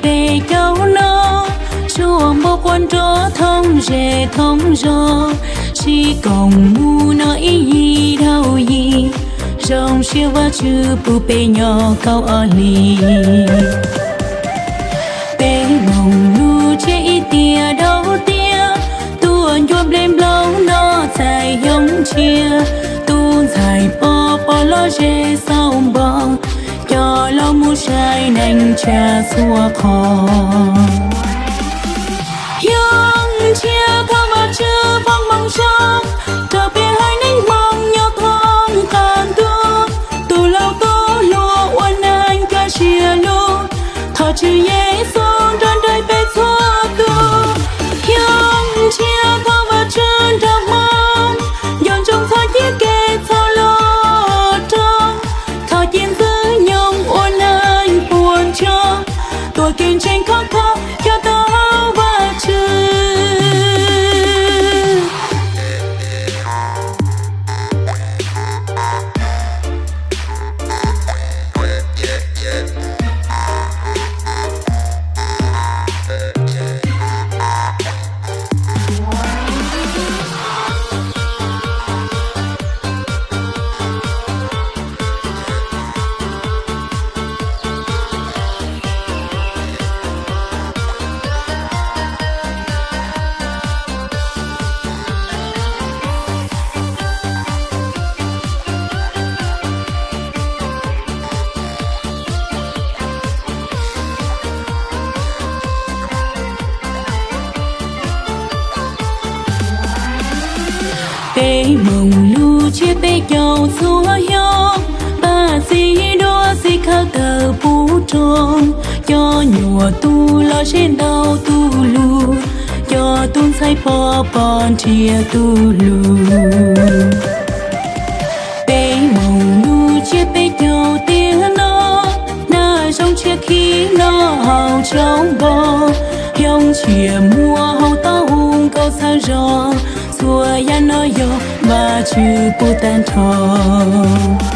Peb caug no, suab npau quas nrov thoob zej thoob zos, sib koom mus no ib yig dhau yig, zoo siab Vajtswv pub peb nyob kaum ob hlis. Peb moog lug tsiab ib tiam dau tiam, tuaj ncua nplej nplaum no txhais xyoob tshiab, tub ntxhais pog pom lom zem xauj npo, coj lug mus saib neeg tshiab txhua qhov. Xyoob tshiab thov Vajtswv foom moog zoo rau peb haiv neeg Hmoob nyob thoob qab ntuj, tus laug tub hluas ua neeg kaj siab lug, thov Tswv Yexus nrog nraim peb txhua tus. Xyoob tshiab thov Vajtswv nrog Hmoob nco ntsoov txhob cia kev txhaum lug roog, thov cia Ntxwg Nyoog ua neeg puas ntsoog, tuaj kev ntseeg khov kho coj tau Vajtswv. Peb moog lug tsiab peb caug txhua xyoo, pab txiv duab txiv khawv tawm pub roog, cov nyuam tub lom zem ntau tug lug, cov tub ntxhais pog pom nrhiav tug lug. Peb moog lug tsiab peb caug tiam no, nag zoo tshiab khib noj haus tsau npo, xyoob tshiab muaj hauv tau hu nkauj txhawb zog, txhua yam no yog Vajtswv pub tag nrho.